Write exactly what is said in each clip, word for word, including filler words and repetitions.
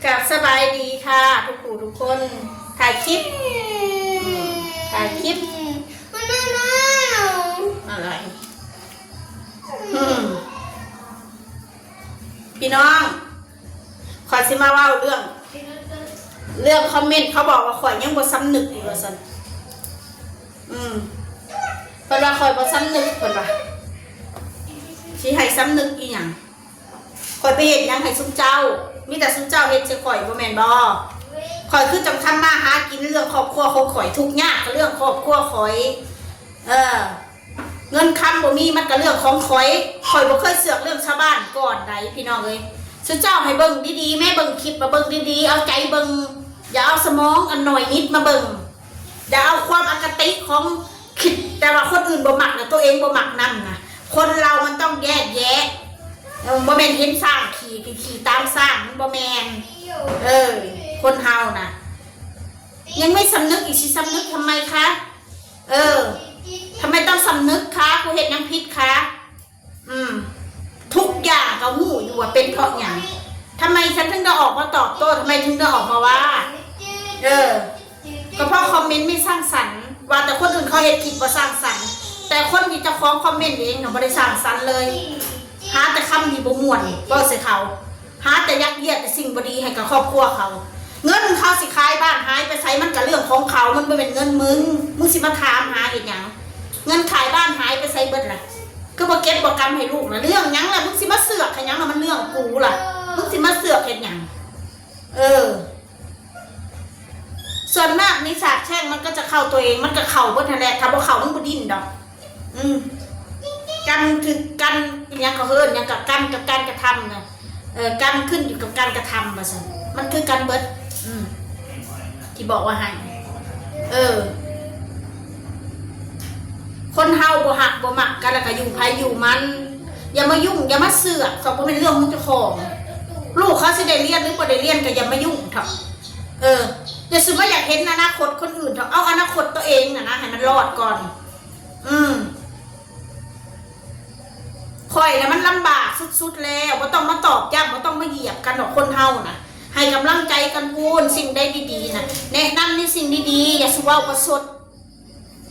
กับสบายดีค่ะ ทุกผู้ทุกคน ถ่ายคลิป ถ่ายคลิป อะไร อืม พี่น้อง ข่อยสิมาเว้าเรื่อง เรื่องคอมเมนต์เขาบอกว่าข่อยยังบ่สำนึกอยู่ว่าซั่น อืม เพิ่นว่าข่อยบ่สำนึก เพิ่นว่า สิให้สำนึกอีหยัง ข่อยไปเฮ็ดหยังให้ซุมเจ้า มีแต่ซุมเจ้าเฮ็ดใส่ข่อย บ่แม่นบ่ ข่อยคือจั่งทำมาหากิน เรื่องครอบครัวของข่อย ทุกข์ยากก็เรื่องครอบครัวข่อย เออ เงินคำบ่มีมันก็เรื่องของข่อย ข่อยบ่เคยเสือกเรื่องชาวบ้านก่อนใด พี่น้องเอ้ย ซุมเจ้าให้เบิ่งดีๆ แม่ เบิ่งคลิปมาเบิ่งดีๆ เอาใจเบิ่ง อย่าเอาสมองอันน้อยนิดมาเบิ่ง อย่าเอาความอคติของคิดแต่ว่าคนอื่นบ่มักนะ ตัวเองบ่มักนำนะ คนเรามันต้องแยกแยะ เออ บ่แม่นเห็นช้างขี่ ขี่ตามช้าง มันบ่แม่น เออ คนเฮานะ ยังไม่สำนึกอีก สิสำนึกทำไมคะ เออ ทำไมต้องสำนึกคะ กูเฮ็ดหยังผิดคะ อืม ทุกอย่างก็ฮู้อยู่ว่าเป็นเพราะหยัง ทำไมฉันถึงได้ออกมาตอบโต้ ทำไมถึงได้ออกมาว่า เออ ก็เพราะคอมเมนต์ไม่สร้างสรรค์ ว่าแต่คนอื่นเขาเฮ็ดคลิปบ่สร้างสรรค์ แต่คนที่เจ้าของคอมเมนต์เองน่ะบ่ได้สร้างสรรค์เลย หาแต่คำที่บ่ม่วนเว้าใส่เขา หาแต่ยัดเยียดแต่สิ่งบ่ดีให้กับครอบครัวเขา เงินเขาสิขายบ้านหายไปไสมันก็เรื่องของเขา มันบ่แม่นเงินมึง มึงสิมาถามหาเฮ็ดหยัง เงินขายบ้านหายไปไสเบิดล่ะ คือบ่เก็บบ่กำให้ลูกล่ะ เรื่องหยังล่ะ มึงสิมาเสือกให้หยังล่ะ มันเรื่องกูล่ะ มึงสิมาเสือกเฮ็ดหยัง เออ ส่วนมากนี่สาบแช่งมันก็จะเข้าตัวเอง มันก็เข้าเบิดนั่นแหละ ถ้าบ่เข้ามันบ่ดิ้นดอก อืม กรรมคือกรรม อิหยังเขาเอิ้นหยัง กับกรรมกับการกระทำนะ เออ กรรมขึ้นอยู่กับการกระทำว่าซั่น มันคือกันเบิด อืม ที่บอกว่าให้ เออ คนเฮาบ่ฮักบ่มักกันแล้วก็อยู่ไผอยู่มัน อย่ามายุ่ง อย่ามาเสือก เขาบ่แม่นเรื่องของเจ้าของ ลูกเขาสิได้เรียนหรือบ่ได้เรียนก็อย่ามายุ่งเถาะ เออ อย่าสิมาอยากเห็นอนาคตคนอื่นเถาะ เอาอนาคตตัวเองน่ะนะ ให้มันรอดก่อน อืม ข่อยน่ะมันลำบากสุดๆแล้ว บ่ต้องมาตอกย้ำ บ่ต้องมาเหยียบกันดอก คนเฮาน่ะ ให้กำลังใจกันพู้น สิ่งใดดีๆน่ะ แนะนำในสิ่งดีๆ อย่าสิเว้าประชด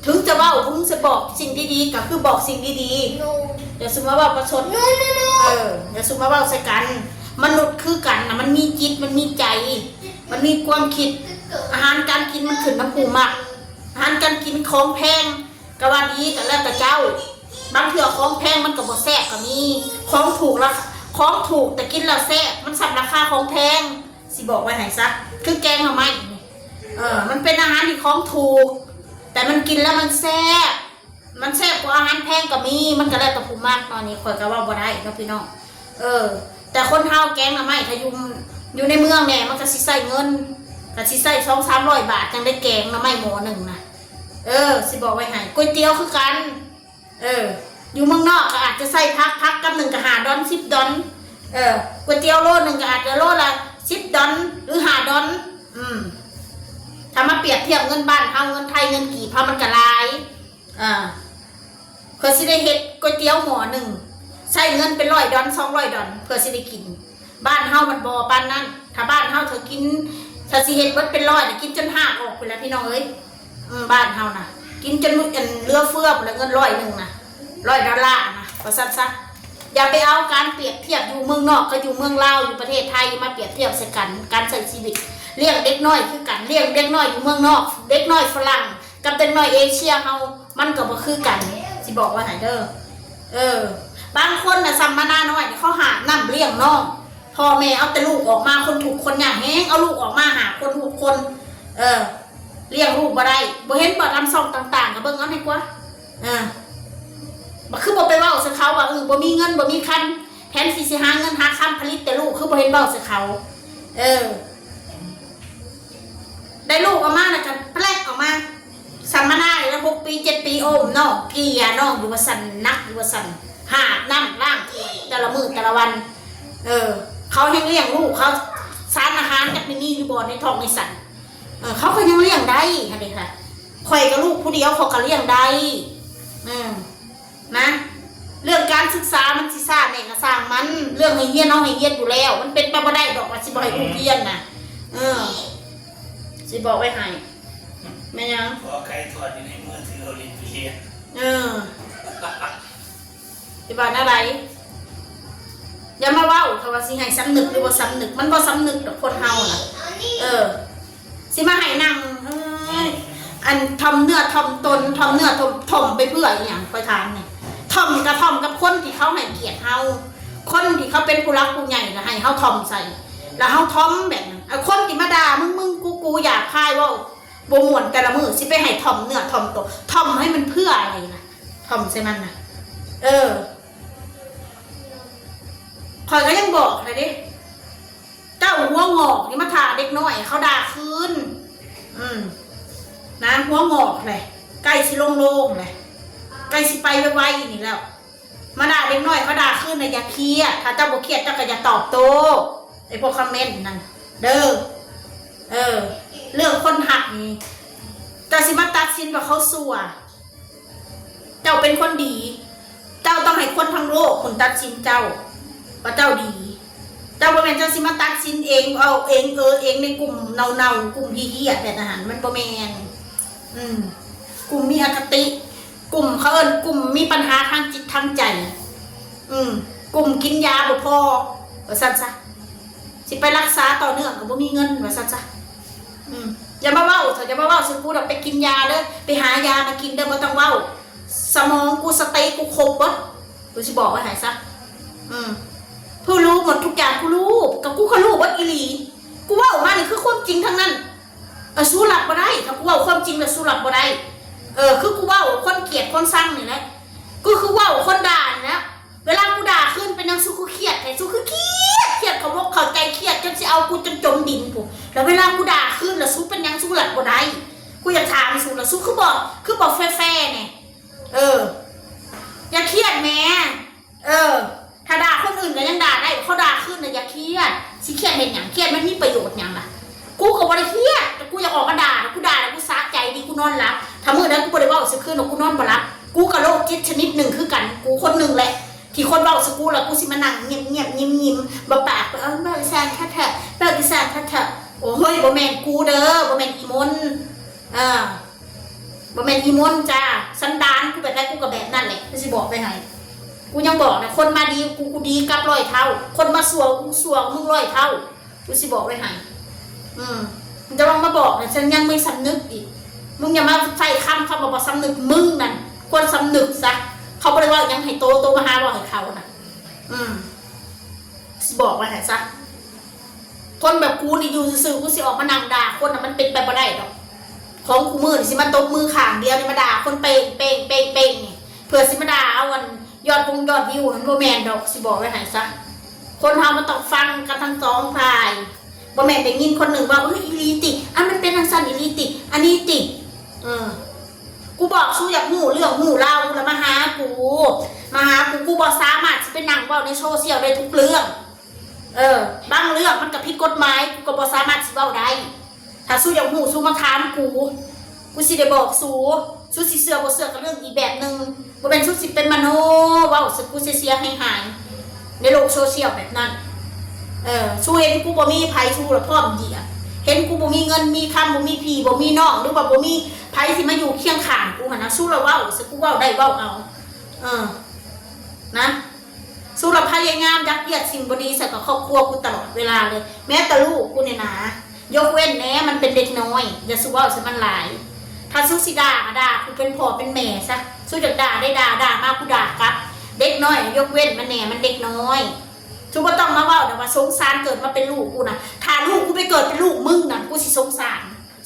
ถึงจะเว้า ถึงจะบอกสิ่งดีๆ ก็คือบอกสิ่งดีๆ อย่าสิมาเว้าประชด เออ อย่าสิมาเว้าใส่กัน มนุษย์คือกันน่ะ มันมีจิต มันมีใจ มันมีความคิด อาหารการกินมันขึ้นนำผู้มัก อาหารการกินของแพง ก็ว่าดีก็แล้วแต่เจ้า บางเทื่อของแพงมันก็บ่แซ่บก็มี ของถูกละ ของถูกแต่กินแล้วแซ่บ มันซ้ำราคาของแพง สิบอกไว้ให้ซะ คือแกงหน่อไม้นี่ เออ มันเป็นอาหารที่ของถูก แต่มันกินแล้วมันแซ่บ มันแซ่บกว่าอาหารแพงก็มี มันก็แล้วแต่ผู้มักเนาะ นี่ข้อยก็เว้าบ่ได้เนาะพี่น้อง เออ แต่คนเฮาแกงหน่อไม้ถ้าอยู่ อยู่ในเมืองแหน่ มันก็สิใช้เงิน ก็สิใช้สองสามร้อยบาท จั่งได้แกงหน่อไม้หม้อหนึ่งนะ เออ สิบอกไว้ให้ ก๋วยเตี๋ยวคือกัน เออ อยู่เมืองนอกก็อาจจะใช้ผัก ผักกำหนึ่งก็ห้าดอล สิบดอล เออ ก๋วยเตี๋ยวโลหนึ่งก็อาจจะโลละสิบดอล หรือห้าดอล อืม ถ้ามาเปรียบเทียบเงินบ้านเฮา เงินไทย เงินกีบเฮา มันก็หลาย อ่า เพื่อสิได้เฮ็ดก๋วยเตี๋ยวหม้อหนึ่ง ใช้เงินเป็นร้อยดอล สองร้อยดอล เพื่อสิได้กิน บ้านเฮามันบ่ปานนั้น ถ้าบ้านเฮาถ้ากิน ถ้าสิเฮ็ดเบิดเป็นร้อยน่ะ กินจนฮากออกพู้นแหละพี่น้องเอ้ย อืม บ้านเฮาน่ะ กินจนมื้อ อันเหลือเฟือพู้นแหละ เงินร้อยหนึ่งน่ะ ร้อยดอลลาร์น่ะ ว่าซั่นซะ อย่าไปเอาการเปรียบเทียบอยู่เมืองนอกกับอยู่เมืองลาว อยู่ประเทศไทย มาเปรียบเทียบใส่กัน การใช้ชีวิต เลี้ยงเด็กน้อยคือกัน เลี้ยงเด็กน้อยอยู่เมืองนอก เด็กน้อยฝรั่ง กับเด็กน้อยเอเชียเฮา มันก็บ่คือกัน สิบอกไว้ให้เด้อ เออ บางคนน่ะ สัมมนาน้อยนี่ เขาหาบน้ำเลี้ยงน้อง พ่อแม่เอาแต่ลูกออกมา คนทุกข์คนยากแฮง เอาลูกออกมาหาคนทุกข์คน เออ เลี้ยงลูกบ่ได้ บ่เห็นบ่ ตามช่องต่างๆ ก็เบิ่งเอาให้กว่า เออ บ่ คือบ่ไปเว้าใส่เขาว่า เออ บ่มีเงิน บ่มีคำ แทนที่สิหาเงินหาคำผลิตแต่ลูก คือบ่เห็นเว้าใส่เขา เออ ได้ลูกออกมาน่ะ ก็แปลกออกมา สัมมนาแล้ว หกปี เจ็ดปี โอ้มน้อง เกลี่ยน้องอยู่ว่าซั่น หนักอยู่ว่าซั่น หาบน้ำล้างถ้วยแต่ละมื้อแต่ละวัน เออ เขาแฮงเลี้ยงลูกเขา สารอาหารจักมีอยู่บ่ในท้องในสัน เออ เขาก็ยังเลี้ยงได้หั่นเด้ค่ะ ข่อยก็ลูกผู้เดียวเขาก็เลี้ยงได้ เออ นะ เรื่องการศึกษามันสิช้าแหน่ก็ช่างมัน เรื่องให้เรียนเอาให้เรียนอยู่แล้ว มันเป็นไปบ่ได้ดอกว่าสิ ให้ลูกเรียนนะ เออ สิบอกไว้ให้ แม่นหยัง พอไก่ทอดอยู่ในมือถือเอาลิ้นไปเลีย เออ สิว่าแนวใด อย่ามาเว้า ถ้าว่าสิให้สำนึกหรือบ่สำนึก มันบ่สำนึกดอกคนเฮาน่ะ เออ สิมาให้นั่ง เอ้ย อันถ่อมเนื้อถ่อมตน ถ่อมเนื้อถ่อม ถ่อมไปเพื่ออีหยัง ข้อยถามนี่ ถ่อมกะถ่อมกับคนที่เขาให้เกียรติเฮา คนที่เขาเป็นผู้หลักผู้ใหญ่น่ะ ให้เฮาถ่อมใส่ แล้วเฮาถ่อมแบบนั้น ไอ้คนที่มาด่ามึง มึง กู กู หยาบคาย เว้าบ่ม่วนแต่ละมื้อ สิไปให้ถ่อมเนื้อถ่อมตัว ถ่อมให้มันเพื่ออะไรล่ะ ถ่อมใส่มันน่ะ เออ ข้อยก็ยังบอกเลยเด้ เจ้าหัวงอกนี่มาถ่าเด็กน้อย เขาด่าคืน อืม นะ หัวงอกเลย ใกล้สิลงโลงเลย ใกล้สิไปไวๆนี่แล้ว มาด่าเด็กน้อย เขาด่าคืนนะ อย่าเครียด ถ้าเจ้าบ่เครียด เจ้าก็อย่าตอบโต้ ไอ้พวกคอมเมนต์นั่น เด้อ เออ เรื่องคนหักนี่ เจ้าสิมาตัดสินว่าเขาซั่ว เจ้าเป็นคนดี เจ้าต้องให้คนทั้งโลกคุณตัดสินเจ้า ว่าเจ้าดี เจ้าบ่แม่นเจ้าสิมาตัดสินเอง เอาเองเออเองในกลุ่มเน่าๆ กลุ่มเหี้ยๆแบบนั้น มันบ่แม่น อืม กลุ่มมีอคติ กลุ่มเขาเอิ้นกลุ่มมีปัญหาทางจิตทางใจ อืม กลุ่มกินยาบ่พอ ว่าซั่นซะ สิไปรักษาต่อเนื่องก็บ่มีเงิน ว่าซั่นซะ อืม อย่ามาเว้าเถอะ อย่ามาเว้า สิกูน่ะไปกินยาเด้อ ไปหายามากินเด้อ บ่ต้องเว้า สมองกู สติกูครบเบิด กูสิบอกไว้ให้ซะ อืม ผู้รู้หมดทุกอย่าง กูรู้ ก็กูก็รู้เบิดอีหลี กูเว้าออกมานี่คือความจริงทั้งนั้น เออ สู้รับบ่ได้ ถ้ากูเว้าความจริงแล้วสู้รับบ่ได้ เออ คือกูเว้าคนเกลียดคนซังนี่แหละ กูคือเว้าคนด่านี่แหละ เวลากูด่าคืนเป็นหยัง สู้คือเครียดแท้ สู้คือเครียด เครียดเข้าอกเข้าใจ เครียดจนสิเอากูจนจมดินพู้น แล้วเวลากูด่าคืนแล้วสู้เป็นหยัง สู้รับบ่ได้ กูอยากถามสู้ แล้วสู้คือบ่ คือบ่แฟร์ๆ แหน่ เออ อย่าเครียดแหม เออ ถ้าด่าคนอื่นก็ยังด่าได้ เขาด่าคืนน่ะอย่าเครียด สิเครียดเฮ็ดหยัง เครียดมันมีประโยชน์หยังล่ะ กูก็บ่ได้เครียด แต่กูอยากออกมาด่า กูด่าแล้วกูสะใจดี กูนอนหลับ ถ้ามื้อใดกูบ่ได้เว้าซื่อคืนน่ะ กูนอนบ่หลับ กูก็โรคจิตชนิดหนึ่งคือกัน กูคนหนึ่งแหละ ที่คนเว้าซื่อกูแล้วกูสิมานั่งเงียบๆ ยิ้มๆ บ่ปาก เออ เว้าอีสานคักแท้ เว้าอีสานคักแท้ โอ้ย บ่แม่นกูเด้อ บ่แม่นอีมน เออ บ่แม่นอีมนจ้า สันดานกูแบบใดกูก็แบบนั้นแหละ กูสิบอกไปให้ กูยังบอกนะ คนมาดีกู กูดีกลับร้อยเท่า คนมาซั่วกูซั่วมึงร้อยเท่า กูสิบอกไว้ให้ อืม มึงจะลองมาบอกนะ ฉันยังไม่สำนึกอีก มึงอย่ามาใส่คำ คำว่าบ่สำนึก มึงนั่นควรสำนึกซะ เขาบ่ได้เว้าหยังให้โต โตมาหาเว้าให้เขาน่ะ อืม สิบอกไว้ให้ซะ คนแบบกูนี่อยู่ซื่อๆ กูสิออกมานั่งด่าคนน่ะ มันเป็นไปบ่ได้ดอก ของกูมื้อนี่สิมาตบมือข้างเดียวนี่มาด่าคนเป้งเป้งเป้งเป้งนี่ เพื่อสิมาด่าเอาอันยอดวงยอดวิว มันบ่แม่นดอก สิบอกไว้ให้ซะ คนเฮามันต้องฟังกันทั้งสองฝ่าย บ่แม่นได้ยินคนหนึ่งว่า เอ้ย อีหลีติ อันมันเป็นจังซั่นอีหลีติ อันนี้ติ เออ กูบอกสู้อยากฮู้เรื่องฮู้ราว กูละมาหากู มาหากู กูบ่สามารถสิไปนั่งเว้าในโซเชียลได้ทุกเรื่อง เออ บางเรื่องมันก็ผิดกฎหมาย กูก็บ่สามารถสิเว้าได้ ถ้าสู้อยากฮู้สู้มาถามกู กูสิได้บอกสู้ สู้สิเชื่อบ่เชื่อก็เรื่องอีกแบบหนึ่ง บ่แม่นสู้สิเป็นมโนเว้าใส่กูเสียหายหายๆ ในโลกโซเชียลแบบนั้น เออ สู้เห็นกูบ่มีไผ สู้ละพร้อมเหยียบ เห็นกูบ่มีเงินมีคำ บ่มีพี่บ่มีน้อง หรือว่าบ่มีไผสิมาอยู่เคียงข้างกูหั่นนะ สู้ละเว้าใส่กูเว้าได้เว้าเอา เออ นะ สู้ละพยายามยัดเยียดสิ่งบ่ดีใส่กับครอบครัวกูตลอดเวลาเลย แม้แต่ลูกกูเนี่ยนะ ยกเว้นแหน่มันเป็นเด็กน้อย อย่าสู้เว้าใส่มันหลาย ถ้าสู้สิด่าก็ด่ากูเป็นพ่อเป็นแม่ซะ สู้อยากด่าได้ด่า ด่ามากูด่ากลับ เด็กน้อย ยกเว้นมันแหน่มันเด็กน้อย สู้บ่ต้องมาเว้าแต่ว่าสงสารเกิดมาเป็นลูกกูนะ ถ้าลูกกูไปเกิดเป็นลูกมึงนะ กูสิสงสาร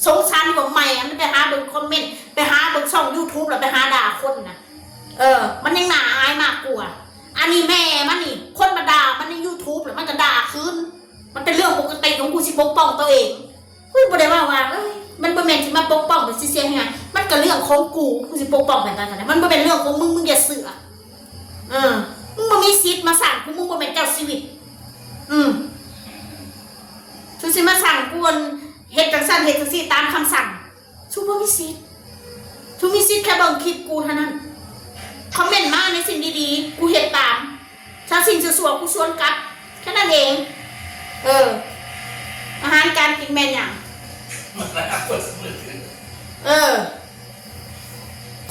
สงสารกว่าแม่มันไปหาเบิ่งคอมเมนต์ ไปหาเบิ่งช่องยูทูบ แล้วไปหาด่าคนนะ เออ มันยังน่าอายมากกว่า อันนี้แม่มันนี่ คนมาด่ามันในยูทูบ แล้วมันก็ด่าคืน มันเป็นเรื่องปกติของกูสิปกป้องตัวเอง กูบ่ได้ว่าว่า เอ้ย มันบ่แม่นสิมาปกป้องแบบเสียหาย มันก็เรื่องของกู กูสิปกป้องแบบนั้นนะ มันบ่เป็นเรื่องของมึง มึงอย่าเสือก เออ มึงบ่มีสิทธิ์มาสั่งกู มึงบ่แม่นเจ้าชีวิต อืม สู้สิมาสั่งกูอันเฮ็ดจังซั่นเฮ็ดจังซี่ตามคำสั่ง สู้บ่มีสิทธิ์ สู้มีสิทธิ์แค่เบิ่งคลิปกูเท่านั้น คอมเมนต์มาในสิ่งดีๆ กูเฮ็ดตาม ถ้าสิ่งชั่วๆ กูสวนกลับ แค่นั้นเอง เออ การกินแม่นหยัง เออ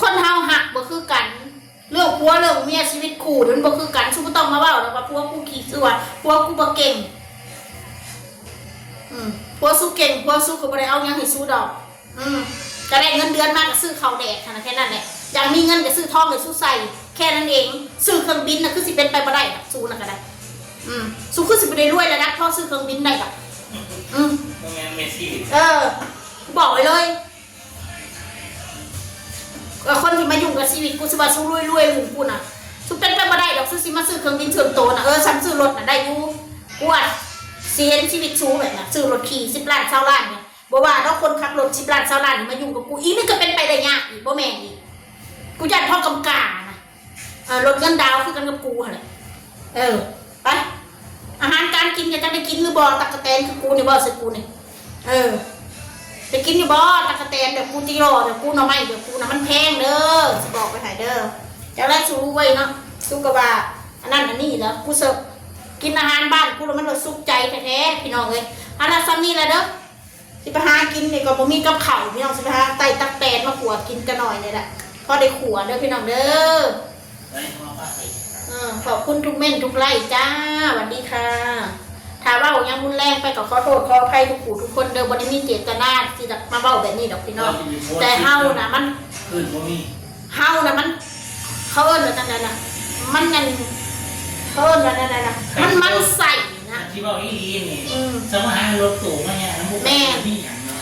คนเฮาฮักบ่คือกัน เรื่องผัวเรื่องเมียชีวิตคู่นี่มันบ่คือกัน สูบ่ต้องมาเว้าดอกว่าผัวกูขี้ชั่ว ผัวกูบ่เก่ง อืม ผัวสูเก่ง ผัวสูก็บ่ได้เอาหยังให้สูดอก อืม ก็ได้เงินเดือนมาก็ซื้อข้าวแดกหั้นนะ แค่นั้นแหละ อยากมีเงินก็ซื้อทองให้สูใส่ แค่นั้นเอง ซื้อเครื่องบินน่ะคือสิเป็นไปบ่ได้ดอก สูน่ะก็ได้ อืม สูคือสิบ่ได้รวยระดับพอซื้อเครื่องบินได้ดอก อืม บ่แม่นเมสซี่ เออ บอกไว้เลย เออ คนที่มายุ่งกับชีวิตกู สิว่าสูรวยๆ ลืมกูน่ะ สูเป็นไปบ่ได้ดอก สูสิมาซื้อเครื่องบินส่วนตัวน่ะ เออ ซ้ำซื้อรถน่ะได้อยู่ กูว่าสิเห็นชีวิตสูแบบน่ะ ซื้อรถขี่ สิบล้าน ซาวล้านเนี่ย บ่ว่าดอก คนขับรถ สิบล้าน ซาวล้านนี่มายุ่งกับกู อีนี่ก็เป็นไปได้ยากอีก บ่แม่นอีก กูย้านพ่อกำกาน่ะ เออ ลดเงินดาวคือกันกับกูหั่นแหละ เออ ไป อาหารการกินก็จักได้กินหรือบ่ ตั๊กแตนคือกูนี่ เว้าใส่กูนี่ เออ ได้กินอยู่บ่ ตั๊กแตนแบบกู จิหล่อแบบกู หน่อไม้แบบกูน่ะ มันแพงเด้อ สิบอกไปให้เด้อ จักได้สูไว้เนาะ สูก็ว่า อันนั้นอันนี้แล้ว กูเสิร์ฟ กินอาหารบ้านกูแล้วมันรู้สุขใจแท้ๆ พี่น้องเอ้ย เอาล่ะ ส่ำนี้แหละเด้อ สิไปหากินนี่ก็บ่มีกับข้าว พี่น้อง สิไปหาไต่ตั๊กแตนมาขั่วกินกันหน่อยนี่แหละ พอได้ขั่วเด้อพี่น้องเด้อ เออ ขอบคุณทุกเม้นทุกไลค์จ้า สวัสดีค่ะ ถ้าเว้าหยังรุนแรงไปก็ขอโทษขออภัยทุกผู้ทุกคนเด้อ บ่ได้มีเจตนาที่จะมาเว้าแบบนี้ดอกพี่น้อง แต่เฮาน่ะมัน คืนบ่มี เฮาน่ะมัน เขาเอิ้นว่าจั่งใดล่ะ มันนั่น เขาเอิ้นว่าจั่งใดล่ะ มันหมั่นไส้นะ ที่เว้าอีหลีนี่ อืม สมหารถตู้มาเนี่ยนะ มันบ่ แม่น มีหยังเนาะ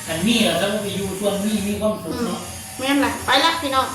คันมีแล้วสมมุติอยู่ช่วงนี้มีความสุขเนาะ อืม แม่นล่ะ ไปละพี่น้อง